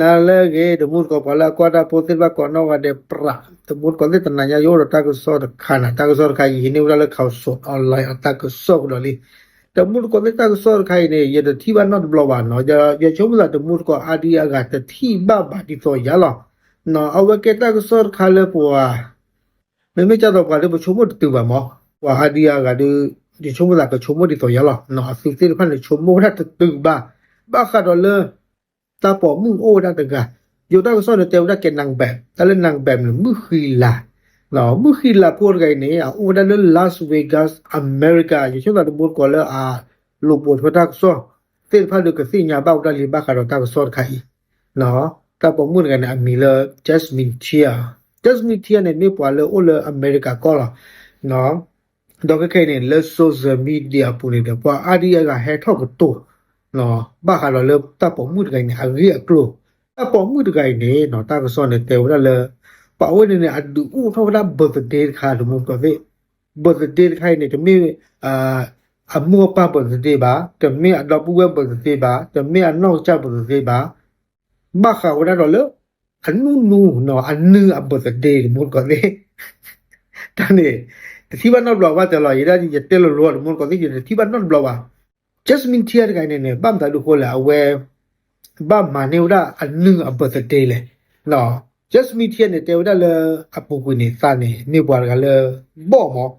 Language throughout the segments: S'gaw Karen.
နၤလၢအဂ့ၤ တမူတကိး ပှၤလၢအကွၢ်တၢ်ဖိသ့ၣ်တဖၣ်ကိးနီၢ်ဂၤဒဲး ပြး တမူတကိးသ့ၣ် တနၤညါယအိၣ်ဒီးတၢ်ကစီၣ်တခါန့ၣ် တၢ်ကစီၣ်တခါအံၤ ဟံးန့ၢ်ဝဲဒၣ်လၢ Khaosod Online အတၢ်ကစီၣ်ကဒီးလံ. တမူတကိးသ့ၣ် တၢ်ကစီၣ်တခါအံၤန့ၣ် ယတထံၣ်ဘၣ်နီတဘျီဘၣ်နီၤ, ယဆိကမိၣ်သး တမူတကိးအါဒံအါဂၤ တထံၣ်ဘၣ်ဘၣ်ဒ်သိးယၤလီၤ. အဝဲကဲတၢ်ကစီၣ်တခါလၢပှၤ မ့မ့ၢ်ကၢ်သိးပှၤဒီး ပဆိကမိၣ်တတုၤဘၣ်မး, ပှၤအါဒံအါဂၤဒီး ယဆိကမိၣ်သး ကဆိကမိၣ်ဒ်သိးယၤလီၤ. အသုသ့ၣ်တဖၣ်န့ၣ် ဆိကမိၣ်ဝဲဒၣ်တတုၤဘၣ်, ဘၣ်ဃးဒီးလၢ တၢ်ပိာ်မုၣ်အိၣ်ဝဲဒၣ်တဂၤ, ယိၤတၢ်ကစီၣ်န့ၣ် တဲဝဲဒၣ်ကဲ နၢ်ဘဲး, တၢ်လၢ နၢ်ဘဲး န့ၣ် မုၣ်ဃံလၤ, မုၣ်ဃံလၤဖိတဂၤအံၤန့ၣ် အအိၣ်ဝဲဒၣ်လၢ Las Vegas, America, ယဆိကမိၣ်သးတမူတကိးလၢအလိာ်ပိာ်ထွဲတၢ်ကစီၣ်သ့ၣ်တဖၣ်ဒီး ကသ့ၣ်ညါဘၣ်ဝဲဒၣ်လံ ဘၣ်ဃးဒီးတၢ်ကစီၣ်တခါအံၤ တၢ်ပိာ်မုၣ်တဂၤန့ၣ် အမံၤလၢ Jasmine Tia, Jasmine Tia န့ၣ် မ့ၢ်ပှၤလၢအိၣ်လၢအမဲရကၤကီၢ်လီၤ. ဒီးခဲခဲအံၤန့ၣ် လၢ social media အပူၤန့ၣ်ဒီး ပှၤအါဒံအါဂၤဟဲထီၣ်ကတိၤ ဘၣ်ဃးဒီးလၢတၢ်ပိာ်မုၣ်တဂၤအံၤန့ၣ် အဂ့ၢ်အကျိၤ, တၢ်ပိာ်မုၣ်တဂၤအံၤန့ၣ် တၢ်ကစီၣ်န့ၣ် တဲဝဲဒၣ်လၢ ပှၤဝဲန့ၣ်န့ၣ် အဒုးအိၣ်ထီၣ်ဝဲဒၣ် birthday တခါ တမူတကိးသ့ၣ်, birthday တခါအံၤန့ၣ် တမ့ၢ် အမိၢ်အပၢ် birthday ဘၣ်, တမ့ၢ်အဒီပုၢ်ဝဲၢ် birthday ဘၣ်, တမ့ၢ်အနီၢ်ကစၢ် birthday ဘၣ်, ဘၣ်ဃးဝဲဒၣ်ဒီးလၢ အနူနူ အနုၢ်အ birthday တမူတကိးသ့ၣ်, တၢ်န့ၣ် တထံၣ်ဘၣ်နီတဘျီဘၣ်တဲလီၤ, ယဒၣ်ယတဲလိၤလိၤ တမူတကိးသ့ၣ် ယတထံၣ်ဘၣ်နီတဘျီဘၣ်. Jasmine Tia တဂၤန့ၣ်န့ၣ် ဘၣ်မတၤဒုးဃိလဲၣ်, အဝဲ ဘၣ်မၤန့ၢ်ဝဲဒၣ်အနုၢ်အ birthday လဲၣ်. Jasmine Tia န့ၣ် တဲဝဲဒၣ်လၢအပူၤကွံာ်န့ၣ် သးန့ၣ် မ့ၢ်ပှၤတဂၤလၢ ဘီၣ်မး,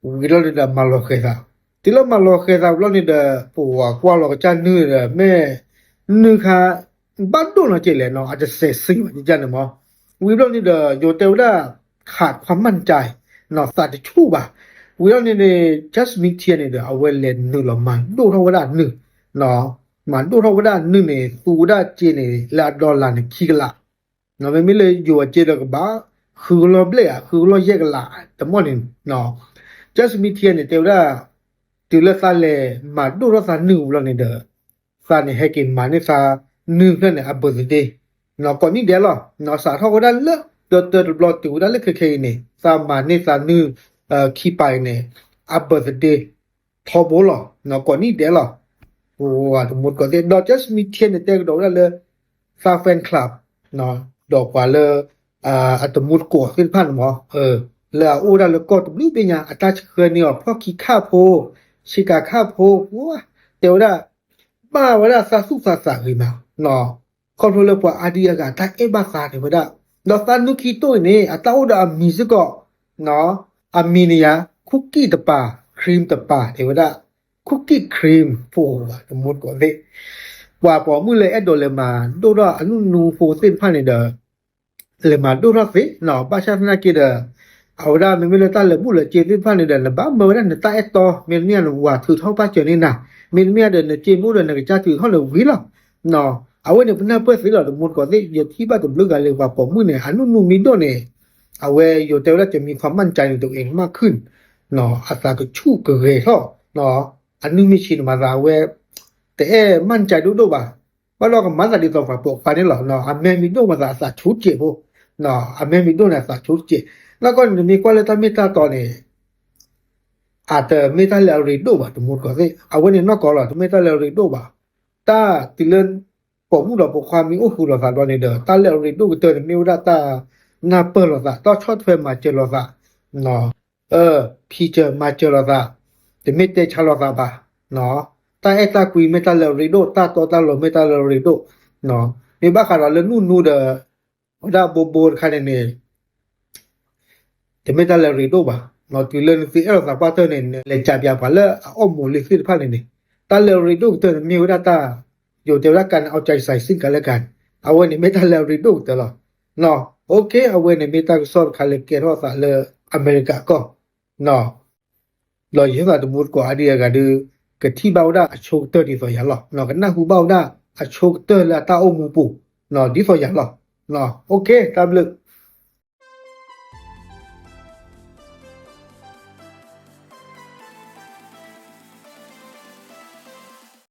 ဝံၤလီၤန့ၣ်ဒီးမၤလီၤဃဲၤသး, တုၤလၢမၤလီၤဃဲၤသးဝံၤလီၤန့ၣ်ဒီး ပဝဲကွၢ်လီၤကစၢ်နုၢ်ဒီး မ့ၢ်နုၢ်ခါ ဘၣ်ဒိၣ်နီၤက့လဲၣ်နီၤ, အတစဲးစံဘၣ်န့ၣ်မး, ဝံၤဘျီန့ၣ်ဒီး ယိၤတဲဝဲဒၣ် ขาดความมั่นใจ သးတဆူၣ်ဘၣ်. ဝံၤလီၤန့ၣ်န့ၣ် Jasmine Tia န့ၣ်ဒီး အဝဲလဲၤနုာ်လီၤမၤဒိၣ်ထီၣ်ဝဲဒၣ်နုၢ်, မၤဒိၣ်ထီၣ်ဝဲဒၣ်နုၢ်န့ၣ် သူဝဲဒၣ်စ့န့ၣ် လၢအ dollar န့ၣ် ခံကလး, မ့မ့ၢ်လၢယိၤအစ့ဒီးကဘၣ် ဃုကလီၢ်ဘျဲၣ်ဧါ ဃုကလီၢ်ယဲၢ်ကလး တမီၢ်န့ၣ်, Jasmine Tia န့ၣ် တဲဝဲဒၣ် တုၤလၢသးလဲၤမၤဒိၣ်ထီၣ်သးနုၢ်ဝံၤလီၤန့ၣ်ဒီး သးန့ၣ်ဟဲက့ၤမၤန့ၢ်သးနုၢ်ဖျၢၣ်န့ၣ် အ birthday ကိးနံၣ်ဒဲးလီၤ. စးထီၣ်ဝဲဒၣ်လၢ တၢတၢတဘျီတုၤဝဲဒၣ်လၢခဲခဲအံၤန့ၣ် သးမၤန့ၢ်သးနုၢ် ခံပၤအံၤန့ၣ် အ birthday ထီဘိလီၤ, ကိးနံၣ်ဒဲးလီၤ. တမူတကိးသ့ၣ် ဒီး Jasmine Tia န့ၣ် တဲကဒီးဝဲဒၣ်လၢ သး fan club ဒီးပှၤလၢ အတမူတကိးသ့ၣ်တဖၣ်န့ၣ်မး လၢအအိၣ်ဝဲဒၣ်လၢကီၢ်တဘျုးဘ့ၣ်ညါ အတၢ်ဆှၢန့ၢ်အီၤ ဖီၣ်ခံခၣ်ဖိ ဆ့ကၤခၣ်ဖိ တဲဝဲဒၣ် ဘၣ်ဝဲဒၣ်သးသူၣ်သးသးဂ့ၤမး, ခီဖျိလၢပှၤအါဒံအါဂၤတၢ်အဲၣ်ဘၣ်သးတဲဝဲဒၣ်, ဒီးသးနုၢ်ခံတိၢ်အံၤန့ၣ် အတၢ်အိၣ်ဒီးအမံၤစ့ၢ်ကီး အမံၤန့ၣ်ယါ cookie တပၤ cream တပၤ တဲဝဲဒၣ် cookie cream ဖိဘၣ် တမူတကိးသ့ၣ်, ပှၤပိာ်မုၣ်လၢအဲၣ်ဒိးလဲၤမၤဒိၣ်ထီၣ်အနုၢ်နူဖိသ့ၣ်တဖၣ်န့ၣ်ဒီး လဲၤမၤဒိၣ်ထီၣ်သ့, ဘၣ်ဆၣ်သနာ်က့ဒီး အဝဲဒၣ်မ့မ့ၢ်လၢတၢ်လၢာ်ဘူၣ်လၢာ်စ့သ့ၣ်တဖၣ်န့ၣ်ဒီး နဘၣ်မၢဝဲဒၣ်နတၢ်အဲၣ်တီ မ့တမ့ၢ် နဝၤထုးထီၣ်ပာ်စၢၤန့ၢ်နၤ, မ့တမ့ၢ်ဒီး နစ့မ့ၢ်အိၣ်ဒီးနကစၢ်ထုးထီၣ်န့ၣ်ဝံၤလီၤ. အဝဲန့ၣ် ပနၢ်ပၢၢ်သ့လီၤ တမူတကိးသ့ၣ်, ယထံၣ်ဘၣ်တဘျုးဂၤလၢပှၤပိာ်မုၣ်န့ၣ် အနုၢ်နူမ့ၢ်ဒိၣ်န့ၣ် အဝဲယိၤတဲဝဲဒၣ် จะมีความมั่นใจในตัวเองมากขึ้น အသးကဆူၣ်ကဂဲၤထီၣ်, အနုၢ်မ့ၢ်ဆံးန့ၣ်မၤသးအဝဲ တအဲၣ် มั่นใจ ဒိၣ်ဒိၣ်ဘၣ်, ဘၣ်ဒီးကမၤသးဒ်သိးပှၤပိာ်ခွါန့ၣ်လီၤ. အမဲမ့ၢ်ဒိၣ်မၤသးအသးဆူၣ်စဲးဖိ, အမဲမ့ၢ်ဒိၣ်န့ၣ် အသးဆူၣ်စဲး, နီၢ်ကီၢ်န့ၣ် နမ့ၢ်ကွၢ်လၢတၢ်မ့ၢ်တၢ်တီန့ၣ် အတမ့ၢ်တၢ်လၢအရ့ဒိၣ်ဘၣ် တမူတကိးသ့ၣ်, အဝဲန့ၣ်နီၢ်ကီၢ်လီၤ တမ့ၢ်တၢ်လၢအရ့ဒိၣ်ဘၣ်. တၢ်တုၤလၢ ပိာ်မုၣ်ဒီးပိာ်ခွါမ့ၢ်အိၣ်ဃုာ်လိာ်သးဘျီန့ၣ်ဒီး တၢ်လၢအရ့ဒိၣ်ကတၢၢ်န့ၣ် မ့ၢ်ဝဲဒၣ်တၢ်နၢ်ပၢၢ်လိာ်သး, တၢ်ဆီၣ်ထွဲမၤစၢၤလိာ်သး, ဖံးစၢၤမၤစၢၤလိာ်သး, တမ့ၢ်တဲဆါလိာ်သးဘၣ်. တၢ်အဲၣ်တၢ်ကွံမ့ၢ်တၢ်လၢအရ့ဒိၣ်, တၢ်တီတၢ်လိၤမ့ၢ်တၢ်လၢအရ့ဒိၣ်, မ့ၢ်ဘၣ်ဃးဒီးလၢနူၢ်နူဒီး ဝဲဒၣ်ဘိဘိတခါန့ၣ်န့ၣ် တမ့ၢ်တၢ်လၢအရ့ဒိၣ်ဘၣ်. တုၤလၢနသုအဲၣ်လိာ်သးကွၢ်တၢၢ်န့ၣ် နလဲၤစံးပၠးပှၤလၢအအီၣ်မိာ်လံသ့ၣ်တဖၣ်န့ၣ်န့ၣ် တၢ်လၢအရ့ဒိၣ်ကတၢၢ်န့ၣ် မ့ၢ်ဝဲဒၣ်တၢ် ယိၤတဲဝဲဒၣ် การเอาใจใส่ ซึ่งกันและกัน အဝဲန့ၣ်မ့ၢ်တၢ်လၢအရ့ဒိၣ်ကတၢၢ်လီၤ. အဝဲန့ၣ်မ့ၢ်တၢ်ကစီၣ်တခါလၢကဲထီၣ်သးလၢ အမဲရကၤကီၢ် ဒီးယဟဲသးတမူတကိးအါဒံအါဂၤဒီး ကထံၣ်ဘၣ်ဝဲဒၣ်အဆိကတၢၢ်ဒ်သိးယၤလီၤ. ကနၢ်ဟူဘၣ်ဝဲဒၣ်အဆိကတၢၢ်လၢအတၢ်အိၣ်မူပူၤ ဒ်သိးယၤလီၤ. တၢ်ဘျုး